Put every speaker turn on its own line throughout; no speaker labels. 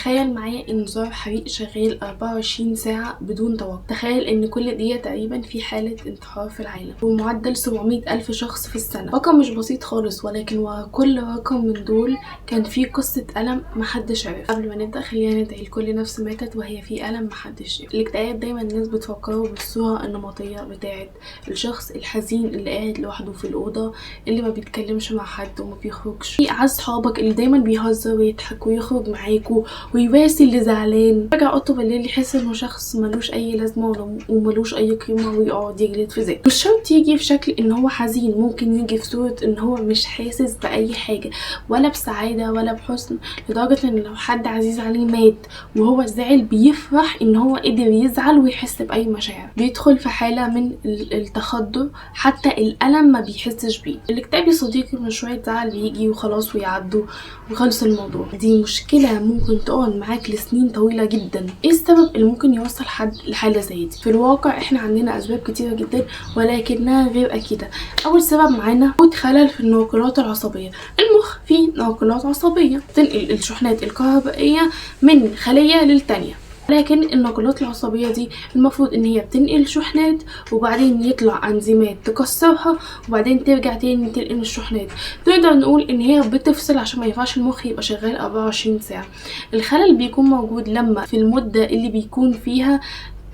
تخيل معايا انذار حريق شغال 24 ساعة بدون توقف. تخيل ان كل دقيقة تقريبا في حالة انتحار في العالم بمعدل 700 ألف شخص في السنة. رقم مش بسيط خالص، ولكن ورا كل رقم من دول كان في قصة ألم محدش عرف. قبل ما نبدأ خلينا ندعي لكل نفس ماتت وهي في ألم محدش شاف. الاكتئاب دايما الناس بتفكره بالصورة النمطية بتاعة الشخص الحزين اللي قاعد لوحده في الأوضة، اللي ما بيتكلمش مع حد وما بيخرجش، أعز صحابك اللي دايما بيهزر ويضحك ويخرج معاكوا ويواسي اللي زعلان، يرجع اوضته بالليل يحس انه شخص ملوش اي لازمه وملوش اي قيمة ويقعد يجلد في ذاته. مش شرط يجي في شكل ان هو حزين، ممكن يجي في صوره ان هو مش حاسس باي حاجة، ولا بسعادة ولا بحزن، لدرجة ان لو حد عزيز عليه مات وهو زعل بيفرح ان هو قدر يزعل ويحس باي مشاعر. بيدخل في حاله من التخدر، حتى الالم ما بيحسش بيه. الاكتئاب يا صديقي من شوية زعل بيجي وخلاص ويعدوا وخلص الموضوع. دي مشكلة ممكن تقعد معاك لسنين طويلة جدا. ايه السبب اللي ممكن يوصل حد لحاله زي دي؟ في الواقع احنا عندنا اسباب كتيرة جدا ولكنها غير اكيدة. اول سبب معانا وجود خلل في الناقلات العصبية. المخ فيه ناقلات عصبية تنقل الشحنات الكهربائية من خليه للتانيه، لكن الناقلات العصبية دي المفروض ان هي بتنقل شحنات وبعدين يطلع انزيمات تكسرها وبعدين ترجع تاني تنقل الشحنات. نقدر نقول ان هي بتفصل عشان ما ينفعش المخ يبقى شغال 24 ساعة. الخلل بيكون موجود لما في المدة اللي بيكون فيها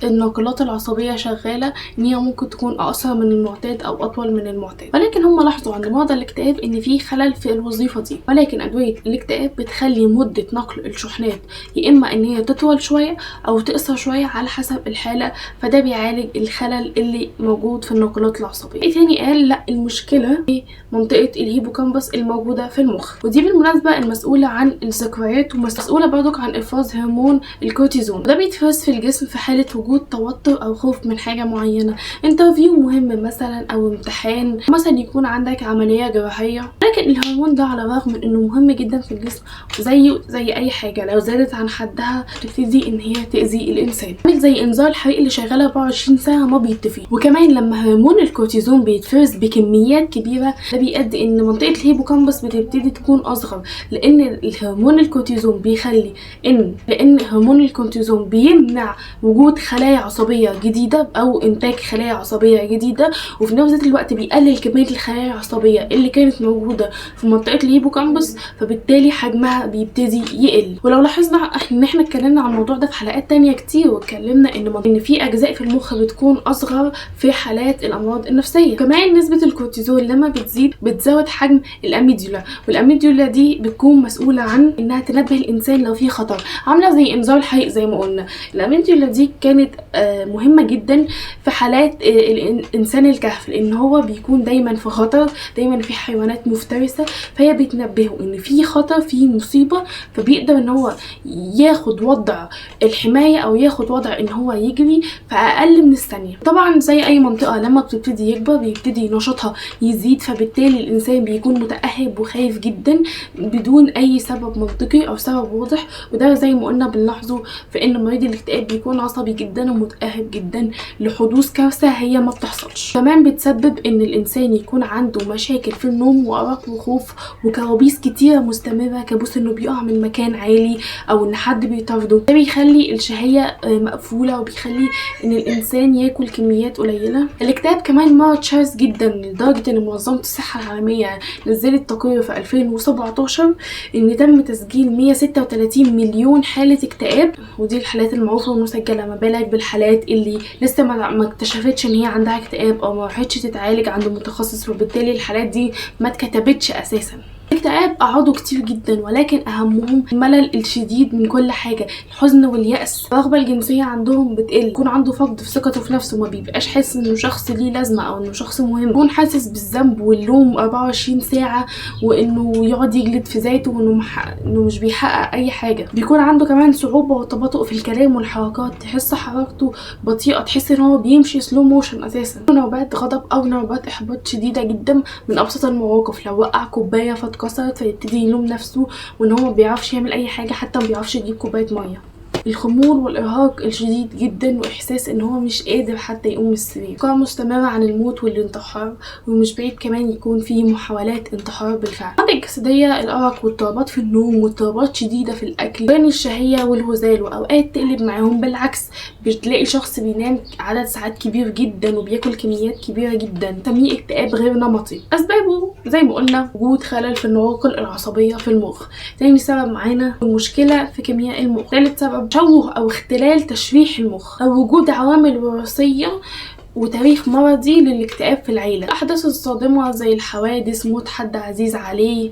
الناقلات العصبية شغالة، ان هي ممكن تكون اقصر من المعتاد او اطول من المعتاد. ولكن هم لاحظوا عند مرضى الاكتئاب ان في خلل في الوظيفة دي، ولكن ادوية الاكتئاب بتخلي مدة نقل الشحنات يا اما ان هي تطول شوية او تقصر شوية على حسب الحالة، فده بيعالج الخلل اللي موجود في الناقلات العصبية. ايه تاني قال لا، المشكلة في منطقة ال hippocampus الموجودة في المخ، ودي بالمناسبة المسؤولة عن الذكريات ومسؤولة برضك عن افراز هرمون الكورتيزون. ده بيتفرز في الجسم في حالة وجود توتر او خوف من حاجة معينة، interview مهم مثلا او امتحان، مثلا يكون عندك عملية جراحية. لكن الهرمون ده على الرغم من انه مهم جدا في الجسم زيه زي اي حاجة، لو زادت عن حدها تبتدي ان هي تاذي الانسان، عامل زي انذار الحريق اللي شغالة 24 ساعة ما بيطفي. وكمان لما هرمون الكورتيزون بيتفرز بكميات كبيرة ده بيؤدي ان منطقة ال hippocampus بتبتدي تكون اصغر، لان الهرمون الكورتيزون بيخلي ان لان هرمون الكورتيزون بيمنع وجود خلايا عصبية جديدة او انتاج خلايا عصبية جديدة، وفي نفس الوقت بيقلل كمية الخلايا العصبية اللي كانت موجودة في منطقة ال hippocampus، فبالتالي حجمها بيبتدي يقل. ولو لاحظنا ان احنا اتكلمنا عن الموضوع ده في حلقات تانية كتير، واتكلمنا ان في اجزاء في المخ بتكون اصغر في حالات الامراض النفسية. كمان نسبه الكورتيزول لما بتزيد بتزود حجم ال amygdala، وال amygdala دي بتكون مسؤولة عن انها تنبه الانسان لو في خطر، عامله زي انذار الحريق زي ما قلنا. ال amygdala دي كانت مهمة جدا في حالات الانسان الكهف، لان هو بيكون دايما في خطر، دايما في حيوانات مفترسة، فهي بتنبهه ان في خطر، في مصيبة، فبيقدر ان هو ياخد وضع الحماية او ياخد وضع ان هو يجري في اقل من الثانية. طبعا زي اي منطقة لما بتبتدي يكبر بيبتدي نشاطها يزيد، فبالتالي الانسان بيكون متاهب وخايف جدا بدون اي سبب منطقي او سبب واضح. وده زي ما قلنا بنلاحظه في ان مريض الاكتئاب بيكون عصبي جدا ومتاهب جدا لحدوث كارثة هي ما بتحصلش. كمان بتسبب ان الانسان يكون عنده مشاكل في النوم وارق وخوف وكوابيس كتيرة مستمرة، كابوس انه بيقع من مكان عالي او ان حد بيطارده. ده بيخلي الشهية مقفولة وبيخلي ان الانسان ياكل كميات قليله. الاكتئاب كمان مرض شرس جدا، لدرجة ان منظمة الصحة العالمية نزلت تقرير في 2017 ان تم تسجيل 136 مليون حاله اكتئاب، ودي الحالات المعروفة والمسجله، ما بالك بالحالات اللي لسه ما اكتشفتش ان هي عندها اكتئاب او ما راحتش تتعالج عند متخصص، وبالتالي الحالات دي ما اتكتبتش اساسا. الاكتئاب اعراضه كتير جدا، ولكن اهمهم الملل الشديد من كل حاجة، الحزن واليأس، الرغبة الجنسية عندهم بتقل، يكون عنده فقد في ثقته في نفسه، ما بيبقاش حاسس انه شخص ليه لازمه او انه شخص مهم، يكون حاسس بالذنب واللوم 24 ساعة، وانه يقعد يجلد في ذاته، وانه انه مش بيحقق اي حاجة. بيكون عنده كمان صعوبة وتباطؤ في الكلام والحركات، تحس حركته بطيئه، تحس ان هو بيمشي slow motion اساسا. نوبات غضب او نوبات احباط شديدة جدا من ابسط المواقف، لو وقع كوباية فاتكسرت فيبتدي يلوم نفسه وان هو ما بيعرفش يعمل اي حاجة، حتى ما بيعرفش يجيب كوباية مية. الخمول والارهاق الشديد جدا، واحساس ان هو مش قادر حتى يقوم من السرير، افكار مستمرة عن الموت والانتحار، ومش بعيد كمان يكون في محاولات انتحار بالفعل. الأعراض الجسدية: الارق واضطرابات في النوم واضطرابات شديدة في الاكل، بين الشهية والهزال، واوقات تقلب معاهم بالعكس، بتلاقي شخص بينام عدد ساعات كبير جدا وبياكل كميات كبيرة جدا، تسميه اكتئاب غير نمطي. اسبابه زي ما قلنا وجود خلل في النواقل العصبية في المخ. تاني سبب معانا المشكلة في كيمياء المخ. تالت سبب تشوه او اختلال تشريح المخ، او وجود عوامل وراثية وتاريخ مرضي للاكتئاب في العيلة. الاحداث الصادمه زي الحوادث، موت حد عزيز عليه،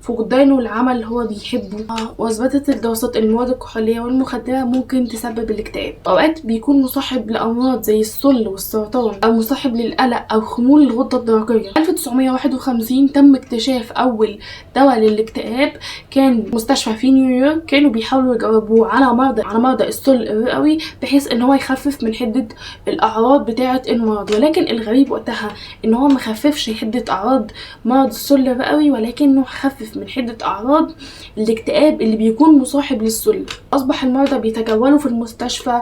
فقدانه العمل اللي هو بيحبه. واثبتت الدراسات المواد الكحوليه والمخدره ممكن تسبب الاكتئاب. اوقات بيكون مصاحب لامراض زي السل والسرطان، او مصاحب للقلق او خمول الغدة الدرقية. 1951 تم اكتشاف اول دواء للاكتئاب، كان مستشفى في نيويورك، كانوا بيحاولوا يجربوه على مرضى السل الرئوي بحيث ان هو يخفف من حده الاعراض بتاعه المرض. ولكن الغريب وقتها ان هو ما خففش حده اعراض مرض السل الرئوي، ولكنه خفف من حدة أعراض الاكتئاب اللي بيكون مصاحب للسل. أصبح المرضى بيتجولوا في المستشفى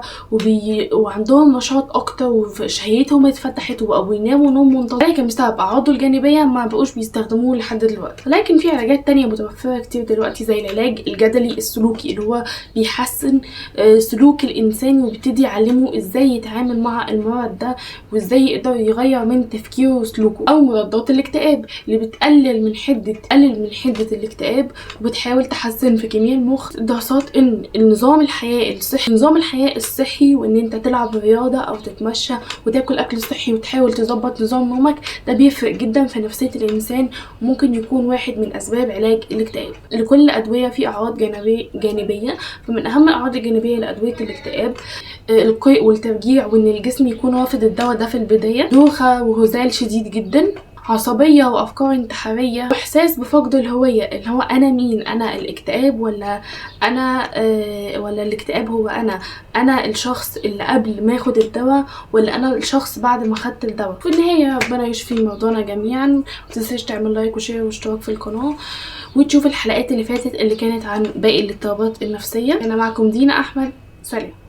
وعندهم نشاط أكتر، وشهيتهم اتفتحت، وبقوا بيناموا نوم منتظم، لكن بسبب أعراضه الجانبية ما بقوش بيستخدموه لحد دلوقتي. ولكن في علاجات تانية متوفرة كتير دلوقتي، زي العلاج الجدلي السلوكي اللي هو بيحسن سلوك الإنسان وبيبتدي يعلمه إزاي يتعامل مع المرض ده وإزاي يقدر يغير من تفكيره وسلوكه. أو مضادات الاكتئاب اللي بتقلل من حدة الاكتئاب وبتحاول تحسن في كيمياء المخ. دراسات ان النظام الحياة الصحي، نظام الحياة الصحي، وان انت تلعب رياضة او تتمشى وتاكل اكل صحي وتحاول تظبط نظام نومك، ده بيفرق جدا في نفسية الانسان، وممكن يكون واحد من اسباب علاج الاكتئاب. لكل ادوية في اعراض جانبية، فمن اهم الاعراض الجانبية لادوية الاكتئاب القيء والترجيع، وان الجسم يكون رافض الدواء ده في البداية، دوخة وهزال شديد جدا، عصبية وأفكار انتحارية، وإحساس بفقد الهوية اللي هو أنا مين، أنا الاكتئاب ولا أنا ولا الاكتئاب هو أنا، أنا الشخص اللي قبل ما أخد الدواء ولا أنا الشخص بعد ما خدت الدواء. في النهاية ربنا يشفي مرضانا جميعا. متنساش تعمل like و share واشتراك في القناة، وتشوف الحلقات اللي فاتت اللي كانت عن باقي الاضطرابات النفسية. أنا معكم دينا أحمد، سلام.